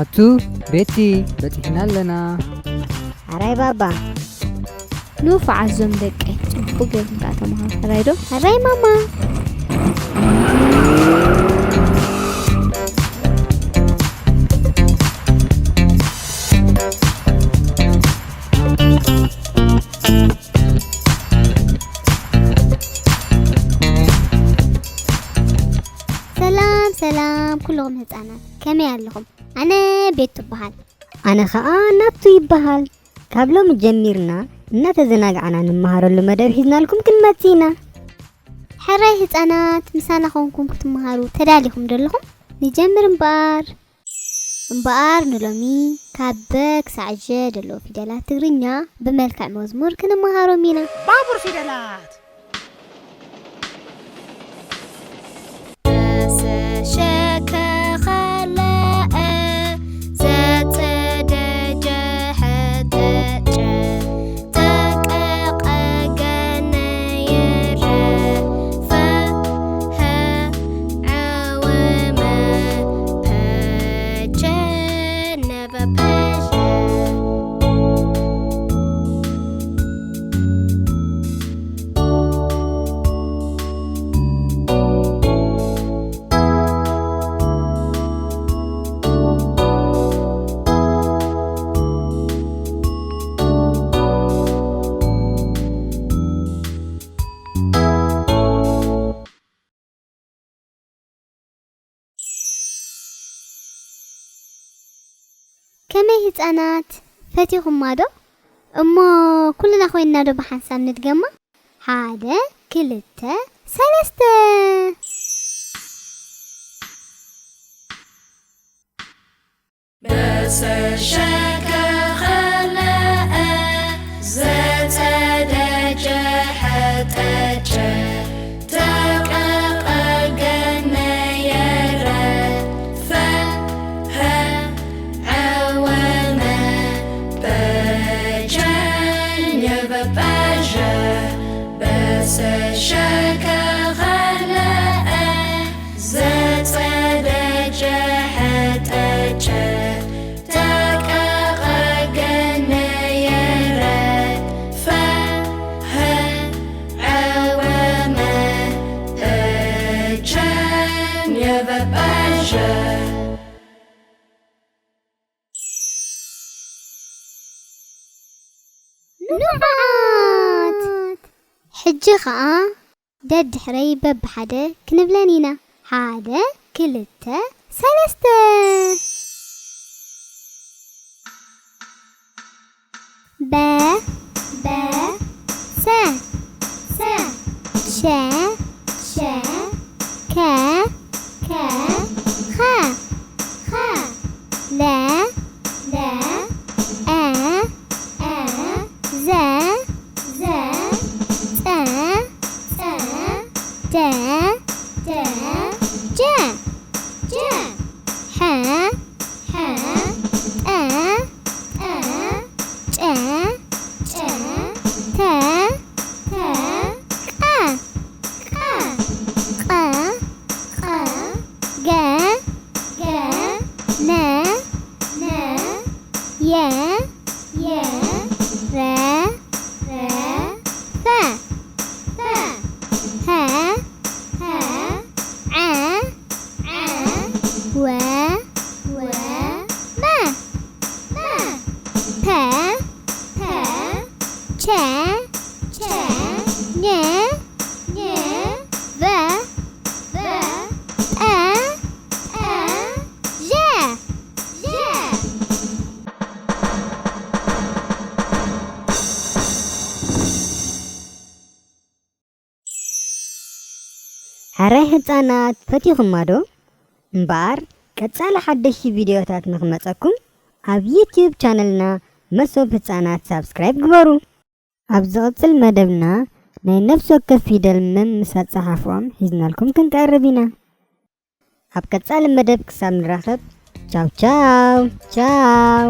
ኣቱ ቤቲ፣ በጺሕና ኣለና። ኣራይ ባባ። ንፉዓት ዞም ደቀይ፣ ጽቡቕ ጌርኩም ከኣ ተምሃሩ። ሕራይ ዶ? ሕራይ ማማ። ሰላም ሰላም ኩልኹም ህፃናት፣ ከመይ ኣለኹም? ኣነ ቤቱ እበሃል። ኣነ ኸኣ ናብቱ ይበሃል። ካብ ሎሚ ጀሚርና እናተዘናጋዕና ንመሃረሉ መደብ ሒዝናልኩም ክንመጽእ ኢና። ሕራይ ህፃናት፣ ምሳና ኾንኩም ክትመሃሩ ተዳሊኹም ዶ ኣለኹም? ንጀምር እምበኣር። እምበኣር ንሎሚ ካብ በ ክሳዕ ዠ ዘለዉ ፊደላት ትግርኛ ብመልክዕ መዝሙር ክንመሃሮም ኢና። ባቡር ፊደላት። ከመይ ህፃናት፣ ፈቲኹማ ዶ? እሞ ኩልና ኮይንና ዶ ብሓንሳብ ንድገማ? ሓደ፣ ክልተ፣ ሰለስተ። ንፉዓት! ሕጂ ኸኣ ደድሕረይ በብሓደ ክንብለን ኢና። ሓደ፣ ክልተ፣ ሰለስተ። በ፣ በ፣ ሰ፣ ሰ። ሸ፣ ሸ፣ ከ፣ ከ፣ ኸ፣ ኸ። ለ፣ ለ፣ ዐ፣ ዐ፣ ዘ፣ ዘ፣ ጸ፣ ጸ፣ ደ፣ ደ፣ ጀ፣ ጀ፣ ሐ፣ ሐ፣ ጠ፣ ጠ፣ ጨ፣ ጨ፣ ተ፣ ተ፣ ቀ፣ ቀ፣ ቐ፣ ቐ፣ ገ፣ ገ፣ ነ፣ ነ፣ የ፣ የ፣ ረ፣ ረ፣ ፈ፣ ፈ፣ ሀ፣ ሀ፣ ዐ፣ ዐ፣ ወ፣ ወ፣ መ፣ መ፣ ፐ፣ ፐ፣ ቸ፣ ቸ፣ ኘ፣ ኘ፣ ቨ፣ ቨ፣ ጠ፣ ጠ፣ ዠ፣ ዠ። ሕራይ ህፃናት፣ ፈቲኹማ ዶ? እምበኣር ቀፃሊ ሓደሽቲ ቪድዮታት ንኽመፀኩም ኣብ ዩትዩብ ቻነልና መሶብ ህፃናት ሳብስክራይብ ግበሩ። ኣብ ዝቕፅል መደብና ናይ ነፍሲ ወከፍ ፊደል መምስ ኣፀሓሕፍኦም ሒዝናልኩም ክንቀርብ ኢና። ኣብ ቀፃሊ መደብ ክሳብ ንራኸብ፣ ቻው ቻው ቻው።